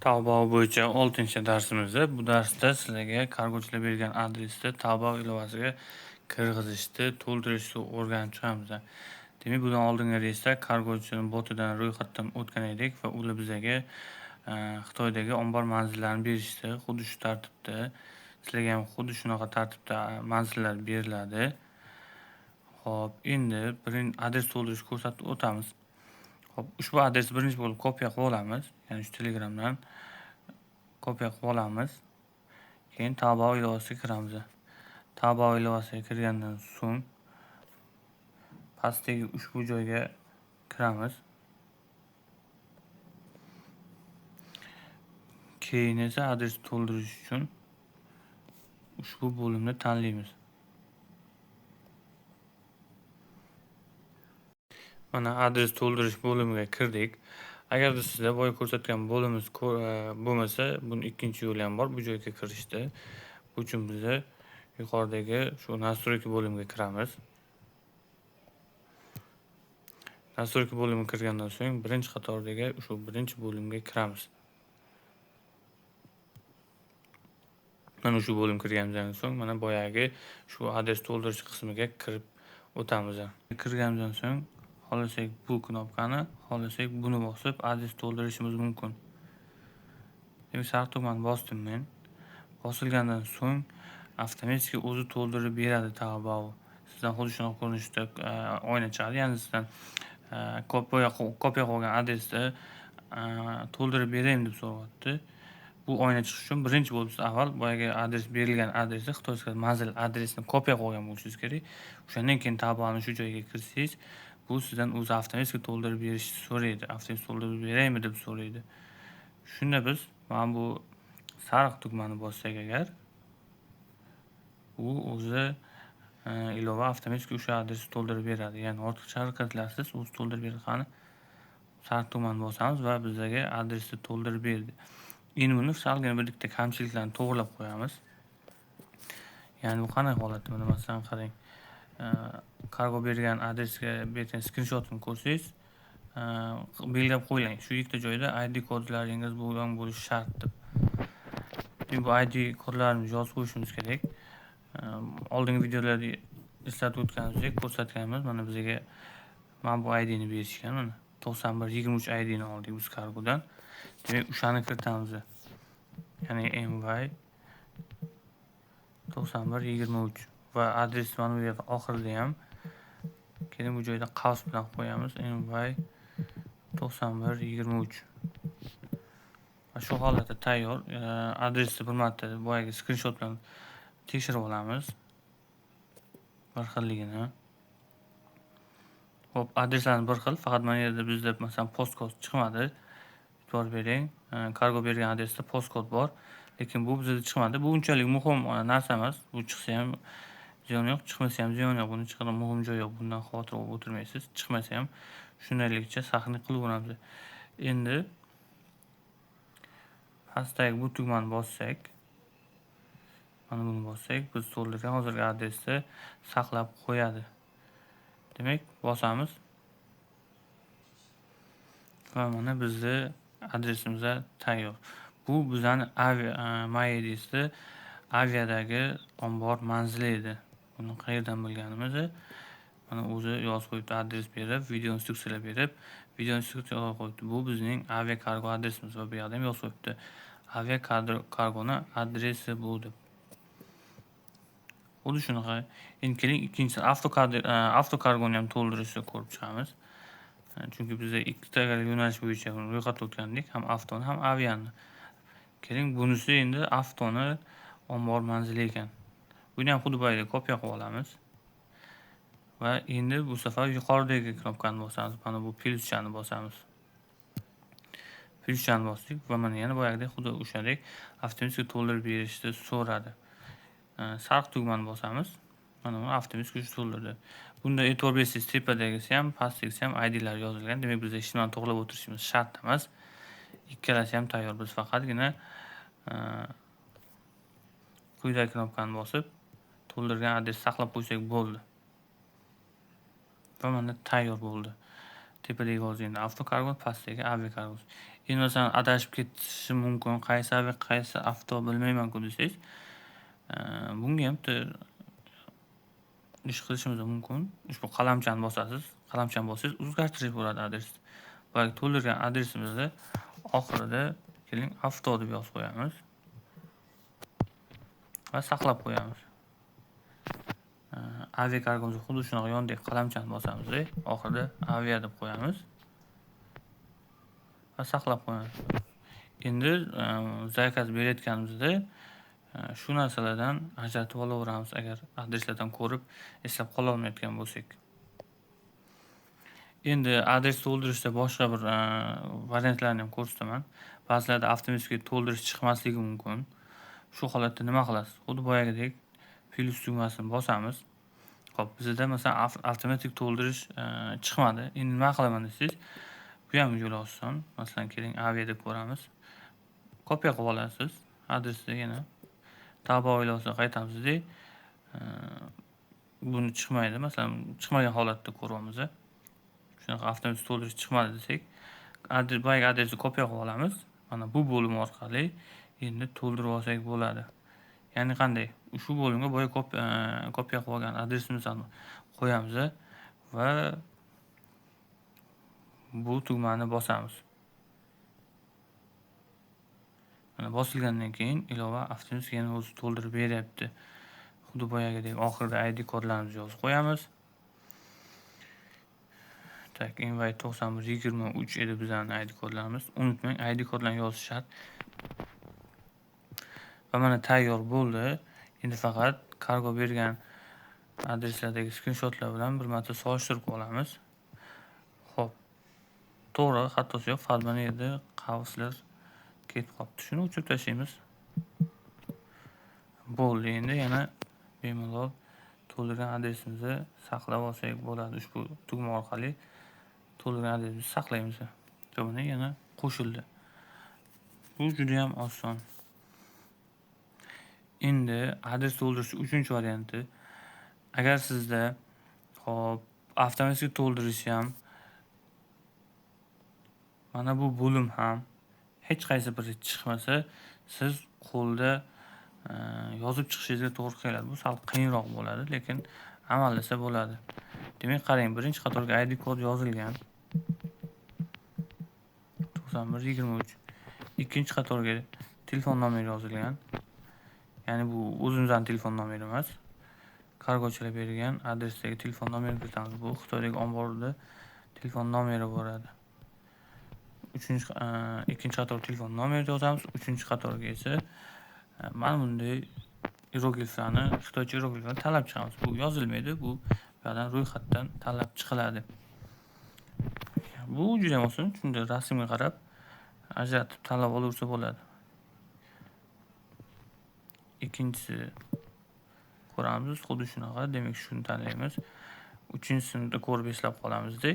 Taobao bo'yicha 6-darsimizda bu darsda sizlarga kargochilar bergan adresda Taobao ilovasiga kirgizishni, to'ldirishni o'rganib chiqamiz. Demak, bundan oldingi reysda kargochining botidan ro'yxatdan o'tgan edik va ular bizga Xitoydagi ombor manzillarini berishdi. Xuddi shu tartibda sizlarga ham xuddi shunaqa tartibda manzillar beriladi. Xo'p, endi birinchi adres to'ldirishni ko'rsatib o'tamiz. Xo'p, ushbu adresni birinchi bo'lib kopiya qilib olamiz. Ya'ni shu Telegramdan kopiya qilib olamiz. Keyin Taobao ilovasiga kiramiz. Taobao ilovasiga kirgandan so'ng pastdagi ushbu joyga kiramiz. Keyin esa adres to'ldirish uchun ushbu bo'limni tanlaymiz. Mana adres to'ldirish bo'limiga kirdik. Agarda sizda boya ko'rsatgan bo'limimiz bo'lmasa, buni ikkinchi yo'li ham bor, bu joyga kirishdi. Bu uchun biz yuqoridagi shu настройки bo'limiga kiramiz. Настройки bo'limiga kirgandan so'ng birinchi qatordagi shu birinchi bo'limga kiramiz. Mana shu bo'lim kirganimizdan so'ng mana boyagi shu adres to'ldirish qismiga kirib o'tamiz. Kirganimizdan so'ng xohlasak bu knopkani, xohlasak buni bosib adres to'ldirishimiz mumkin. Demak, sariq tugmani bosdim men. Bosilgandan so'ng avtomatik o'zi to'ldirib beradi Taobao. Sizdan xuddi shunaqa ko'rinishda oyna chiqadi. Ya'ni sizdan kopiya qilgan adresni to'ldirib beraymi deb so'rayapti. Bu oyna chiqish uchun birinchi bo'lib siz avval boyagi adres berilgan adresni, Xitoyga manzil adresini kopiya qilgan bo'lishingiz kerak. O'shandan keyin Taobao'ni shu joyga kirsangiz, bu sizdan o'zi avtomatik to'ldirib berishni so'raydi. Avtomatik to'ldirib beraymi deb so'raydi. Shunda biz mana bu sariq tugmani bossak agar, u o'zi ilova avtomatik o'sha adresni to'ldirib beradi. Ya'ni ortiqcha harakatlarsiz o'zi to'ldirib beradi. Qani sariq tugmani bosamiz va bizga adresni to'ldirib berdi. Endi buni salgina bir ikkita kamchiliklarni to'g'rilab qo'yamiz. Ya'ni bu qanday holatda? Mana masalan qarang. Kargo bergan adresga bergan skrinshotini ko'rsangiz, belgilab qo'yilgan. Shu ikkita joyda ID kodlaringiz bo'lgan bo'lishi shart deb. Demak, bu ID kodlarini yozib qo'yishimiz kerak. Oldingi videolarda eslatib o'tganimizdek, ko'rsatganimiz, mana bizga mana bu ID ni berishgan, mana 9123 ID ni oldik biz kargodan. Demak, o'shani kiritamiz. Ya'ni MY 9123 va adres mana bu yerda oxirida ham keyin bu joyda qavs bilan qo'yamiz MY 9123. Va shu holatda tayyor. Adresni bir marta boyagi skrinshot bilan tekshirib olamiz bir xilligini. Xo'p, adreslarni bir xil, faqat mana yerda bizda masalan postkod chiqmadi. E'tibor bering, kargo bergan adresda postkod bor, lekin bu bizda chiqmadi. Bu unchalik muhim narsa emas. Bu chiqsa ham ziyon yo'q, chiqmasa ham ziyon yo'q. Buni chiqarib muhim joyi yo'q. Bundan xavotir olib o'tirmaysiz. Chiqmasa ham shundaylikcha sahna qilaveramiz. Endi pastdagi bu tugmani bossak, mana buni bossak, biz to'ldirgan hozirgi adresni saqlab qo'yadi. Demak, bosamiz. Va mana bizni adresimiz tayyor. Bu bizning MyID'si aviadagi ombor manzili edi. Buni qayerdan bilganimizni mana o'zi yozib qo'yibdi, adres berib, video instruksiyalar berib, video instruksiya yozib qo'yibdi. Bu bizning avia kargo adresimiz va bu yerda ham yozib qo'yibdi. Avia kargoni adresi bu deb. Xuddi shunaqa. Endi keling ikkinchisi avtokargoni ham to'ldirishni ko'rib chiqamiz. Chunki bizda ikkita yo'nalish bo'yicha ro'yxatdan o'tgandik, ham avtoni, ham aviani. Keling, bunisi endi avtoni ombor manzili ekan. Buni ham xuddi boyagi kopiya qilib olamiz. Va endi bu safar yuqoridagi knopkani bosamiz. Mana bu pluschani bosamiz. Pluschani bosdik va mana yana boyagidek xuddi o'shandek avtomatik to'ldirib berishni so'radi. Sariq tugmani bosamiz. Mana buni avtomatik to'ldirdi. Bunda e'tibor bersangiz tepadagisi ham, pastdagisi ham I D'lar yozilgan. Demak, biz hech nimani to'g'rilab o'tirishimiz shart emas. Ikkalasi ham tayyor. Biz faqatgina quyidagi knopkani bosib to'ldirgan adresni saqlab qo'ysak bo'ldi. Va mana tayyor bo'ldi. Tepadagi hozir endi avtokargo, pastdagi aviakargo. Endi masalan adashib ketishi mumkin, qaysi avia, qaysi avto bilmayman-ku desangiz, bunga ham bitta ish qilishimiz mumkin. Ushbu qalamchani bosasiz, qalamchani bossangiz o'zgartirish bo'ladi adresni. Boyagi to'ldirgan adresimizni oxirida keling avto deb yozib qo'yamiz va saqlab qo'yamiz. Avia kargomizni xuddi shunaqa yonidagi qalamchani bosamiz, oxirida avia deb qo'yamiz va saqlab qo'yamiz. Endi zakaz berayotganimizda shu narsalardan ajratib olaveramiz agar adreslardan ko'rib eslab qola olmayotgan bo'lsak. Endi adres to'ldirishda boshqa bir variantlarni ham ko'rsataman. Ba'zilarda avtomatik to'ldirish chiqmasligi mumkin. Shu holatda nima qilasiz? Xuddi boyagidek plus tugmasini bosamiz. Xo'p, bizda masalan avtomatik to'ldirish chiqmadi. Endi nima qilaman desangiz, bu ham yo'l oson. Masalan, keling avia deb ko'ramiz. Kopiya qilib olasiz adresni yana Taobao ilovasiga qaytamizda, buni chiqmaydi. Masalan, chiqmagan holatda ko'ryapmiz. Shunaqa avtomatik to'ldirish chiqmadi desak, boyagi adresni kopiya qilib olamiz. Mana bu bo'lim orqali endi to'ldirib olsak bo'ladi. Ya'ni qanday? Shu bo'limga boya kopiya qilib olgan adresimizni qo'yamiz va bu tugmani bosamiz. Mana bosilgandan keyin ilova avtomatik yana o'zi to'ldirib beryapti. Xuddi boyagidek oxirida ID kodlarimizni yozib qo'yamiz. Tak, invite 9123 edi bizning ID kodlarimiz. Unutmang, ID kodlarni yozish shart. Va mana tayyor bo'ldi. Endi faqat kargo bergan adreslardagi skrinshotlar bilan bir marta solishtirib olamiz. Xo'p. To'g'ri, xatosi yo'q. Faqat mana yerda qavslar ketib qolibdi. Shuni o'chirib tashlaymiz. Bo'ldi. Endi yana bemalol to'ldirgan adresimizni saqlab olsak bo'ladi. Ushbu tugma orqali to'ldirgan adresimizni saqlaymiz. Buni yana qo'shildi. Bu juda ham oson. Endi adres to'ldirish uchinchi varianti. Agar sizda hop avtomatik to'ldirish ham mana bu bo'lim ham hech qaysi biri chiqmasa, siz qo'lda yozib chiqishingizga to'g'ri keladi. Bu sal qiyinroq bo'ladi, lekin amallasa bo'ladi. Demak, qarang, birinchi qatorga ID kod yozilgan. 9123. Ikkinchi qatorga telefon nomeri yozilgan. Ya'ni bu o'zimizning telefon nomeri emas. Kargochilar bergan adresdagi telefon nomerini kiritamiz. Bu Xitoydagi omborda telefon nomeri bo'ladi. Ikkinchi qator telefon nomeri yozamiz. Uchinchi qatorga esa mana bunday iyerogliflarni, xitoycha iyerogliflarni tanlab chiqamiz. Bu yozilmaydi, bu ba'zan ro'yxatdan tanlab chiqiladi. Bu juda ham oson. Shunda rasmga qarab ajratib tanlab olursa bo'ladi. Ikkinchisi ko'ramiz, xuddi shunaqa, demak shuni tanlaymiz. Uchinchisini ko'rib eslab qolamizda,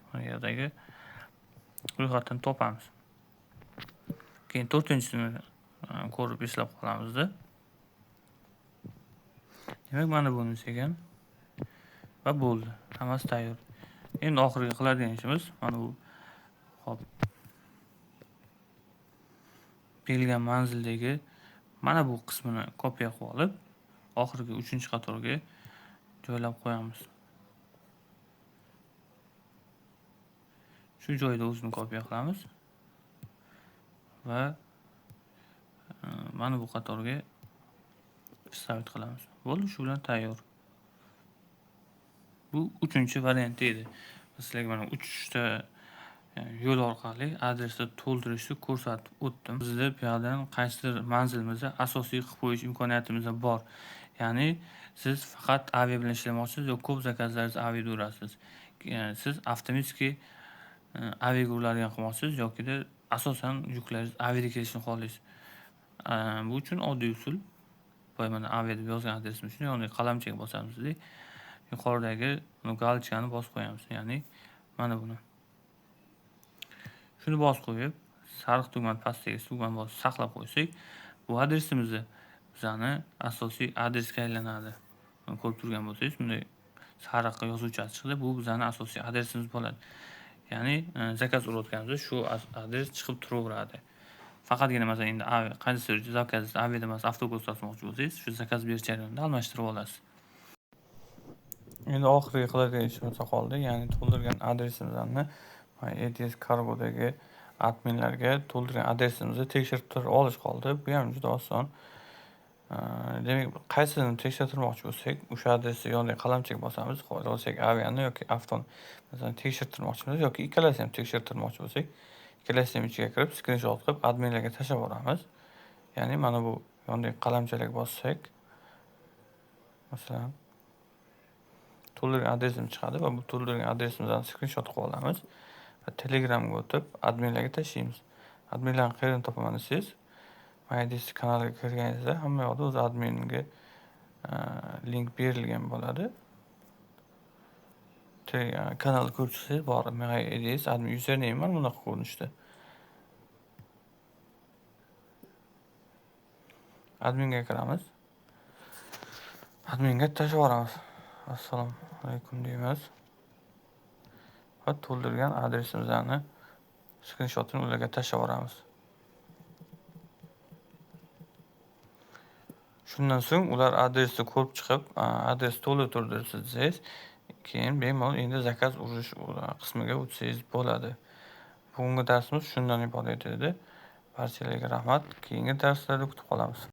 mana yerdagi ro'yxatdan topamiz. Keyin to'rtinchisini ko'rib eslab qolamizda. Demak, mana bunisi ekan va bo'ldi. Hammasi tayyor. Endi oxirgi qiladigan ishimiz mana bu hop berilgan manzildagi mana bu qismini kopiya qilib olib, oxirgi 3-qatorga joylab qo'yamiz. Shu joyda o'zini kopiya qilamiz va mana bu qatorga vstavit qilamiz. Bo'ldi, shu bilan tayyor. Bu 3-varianti edi. Sizlarga mana 3 ta yo'l orqali adresni to'ldirishni ko'rsatib o'tdim. Bizda bu yoqdan qaysidir manzilimizni asosiy qilib qo'yish imkoniyatimiz bor. Ya'ni siz faqat avia bilan ishlamoqchisiz yoki ko'p zakazlaringizni aviada urasiz. Siz avtomatik aviaga uriladigan qilmoqchisiz yokida asosan yuklaringiz aviada kelishini xohlaysiz. Bu uchun oddiy usul. Boya mana avia deb yozgan adresimiz uchun yonidagi qalamchaga bosamizda, yuqoridagi galchkani bosib qo'yamiz. Ya'ni mana buni. Shuni bosib qo'yib, sariq tugmani pastdagi tugmani bosib saqlab qo'ysak, bu adresimizni bizani asosiy adresga aylanadi. Buni ko'rib turgan bo'lsangiz, bunday sariq yozuvchasi chiqdi. Bu bizani asosiy adresimiz bo'ladi. Ya'ni zakaz urayotganimizda shu adres chiqib turaveradi. Faqatgina masalan endi qaysi zakaz aviada emas avtobusda sotmoqchi bo'lsangiz, shu zakaz berish jarayonida almashtirib olasiz. Endi oxirgi qiladigan ishimiz qoldi, ya'ni to'ldirgan adresimizni ADS Cargo'dagi adminlarga to'ldirgan adresimizni tekshirtirib olish qoldi. Bu ham juda oson. Demak, qaysini tekshirtirmoqchi bo'lsak, o'sha adresni yonidagi qalamchaga bosamiz. Xohlasak aviani yoki avtoni masalan tekshirtirmoqchimiz yoki ikkalasini ham tekshirtirmoqchi bo'lsak, ikkalasini ham ichiga kirib skrinshot qilib adminlarga tashlab yuboramiz. Ya'ni mana bu yonidagi qalamchalarga bossak, masalan to'ldirgan adresimiz chiqadi va bu to'ldirgan adresimizdan skrinshot qilib olamiz va Telegramga o'tib adminlarga tashlaymiz. Adminlarni qayerdan topaman desangiz, MyADS kanaliga kirganingizda hamma yoqda o'zi adminga link berilgan bo'ladi. Kanalni ko'rib chiqsangiz bor, MyADS admin username mana bunaqa ko'rinishda. Adminga kiramiz. Adminga tashlab yuboramiz. Assalomu alaykum deymiz. Va to'ldirgan adresimizni skrinshotini ularga tashlab yuboramiz. Shundan so'ng ular adresni ko'rib chiqib, adres to'la to'ldirsiz desangiz, keyin bemalol endi zakaz urish qismiga o'tsangiz bo'ladi. Bugungi darsimiz shundan iborat edi. Barchalarga rahmat. Keyingi darslarda kutib qolamiz.